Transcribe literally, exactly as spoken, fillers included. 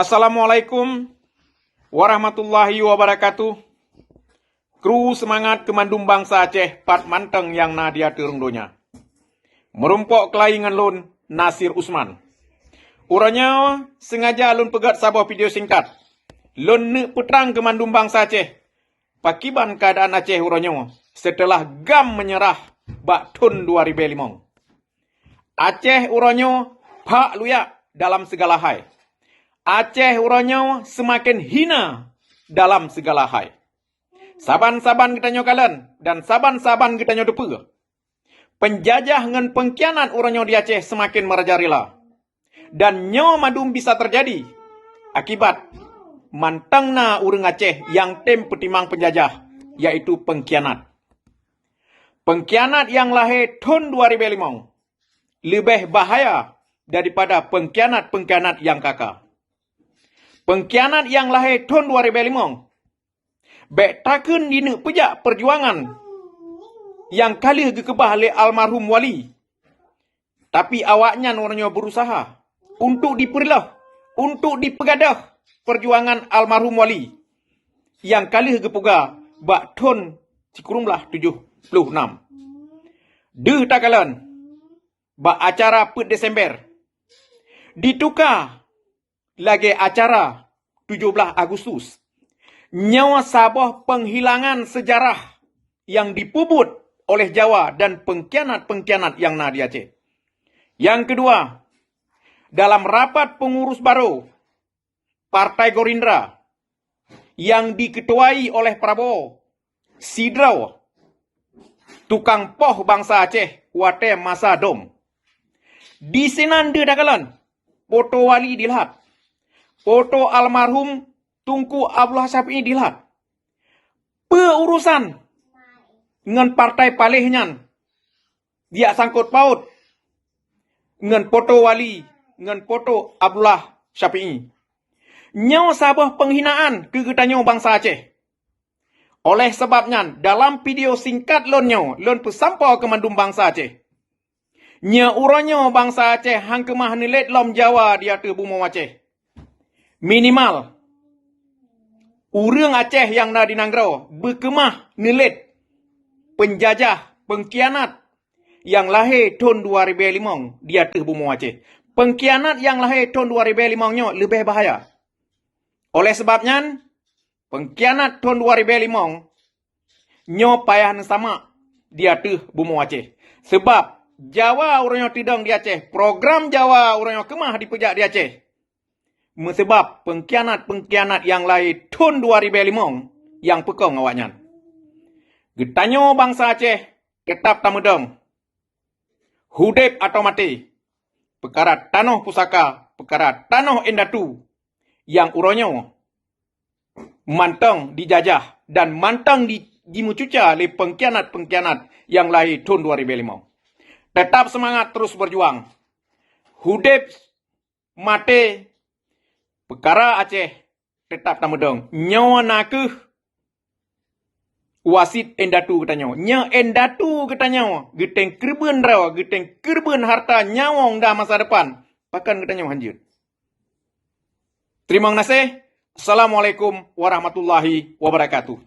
Assalamualaikum warahmatullahi wabarakatuh. Kru seumangat keu mandum bansa Aceh pat mantong nyang na di ateueh rhueng donya. Meurumpok keulayi ngon lôn, Nasir Usman. Uroe nyoe sengaja lôn peugét saboh video singkat. Lôn neuk peutrang keu mandum bansa Aceh pakiban keuadaan Aceh uroe nyoe seuteulah GAM meunyeurah bak thon dua ribée limong. Aceh uroe nyoe phak luyak dalam sigala hai. Aceh uroe nyoe seumaken hina dalam sigala hai. Saban-saban geutanyoe kalon dan saban-saban geutanyoe teupeue, peunjajah ngon peungkhianat uroe nyoe di Aceh seumaken meurajalela. Dan nyoe mandum bisa teujadi akibat mantong na ureuëng Aceh nyang tem peutimang peunjajah, yaitu peungkhianat. Peungkhianat nyang lahé thon dua ribée limong leubeh bahaya daripada peungkhianat-peungkhianat nyang ka-ka. Peungkhianat nyang lahé thon dua ribée limong bék takheun jineuk peujak peujuangan nyang ka lheueh geukeubah lé almarhum Wali. Tapi awaknyan uroe nyoe beurusaha untuk jipeureuloh, untuk jipeugadôh peujuangan almarhum Wali nyang ka lheueh geupeugah bak thon sikureueng blaih tujoh ploh nam. Deuh takalon bak acara peuet Desember, jituka lagée acara tujoh blaih Agustus. Nyoe saboh peunghilangan seujarah nyang jipeubuet oleh Jawa dan peungkhianat-peungkhianat nyang na di Aceh. Nyang keudua, dalam rapat peungurus barô Partai Gerindra nyang jikeutuai oleh Prabowo, sidroe tukang poh bansa Aceh watée masa dom. Disinan deuh takalon, poto Wali jilhat, poto almarhum Teungku Abdullah Syafi'i jilhat. Peue urosan ngon partai paléh nyan? Jijak sangkot paut ngon poto Wali, ngon poto Abdullah Syafi'i. Nyoe saboh peunghinaan keu geutanyoe bansa Aceh. Oleh sabab nyan, dalam video singkat lôn nyoe, lôn peusampoe keu mandum bansa Aceh. Nyoe uroe nyoe bansa Aceh han keumah neulét lom Jawa di ateueh bumoe Aceh. Minimal, ureuëng Aceh nyang na di nanggroe beukeumah neulét peunjajah, peungkhianat nyang lahé thon dua ribée limong di ateueh bumoe Aceh. Peungkhianat nyang lahé thon dua ribée limong nyoe leubeh bahaya. Oleh sabab nyan, peungkhianat thon dua ribée limong nyoe payah neusamak di ateueh bumoe Aceh. Sabab Jawa uroe nyoe teudong di Aceh, program Jawa uroe nyoe keumah jipeujak di Aceh. Meusabab peungkhianat-peungkhianat nyang lahé thon dua ribée limong nyang peukong awaknyan. Geutanyoe bansa Aceh teutap tameudong, udeb atawa maté, peukara tanoh pusaka, peukara tanoh indatu nyang uroe nyoe mantong jijajah dan mantong di-, jimeucuca lé peungkhianat-peungkhianat nyang lahé thon dua ribée limong. Teutap seumangat terus beujuang. Udeb maté, peukara Aceh teutap tameudong. Nyoe na kheueh wasiet indatu geutanyoe. Nyoe indatu geutanyoe geuteng keureubeuen droe, geuteng keureubeuen hareuta nyawöng dan masa depan. Pakon geutanyoe hanjeuet? Teurimong gaséh. Assalamualaikum warahmatullahi wabarakatuh.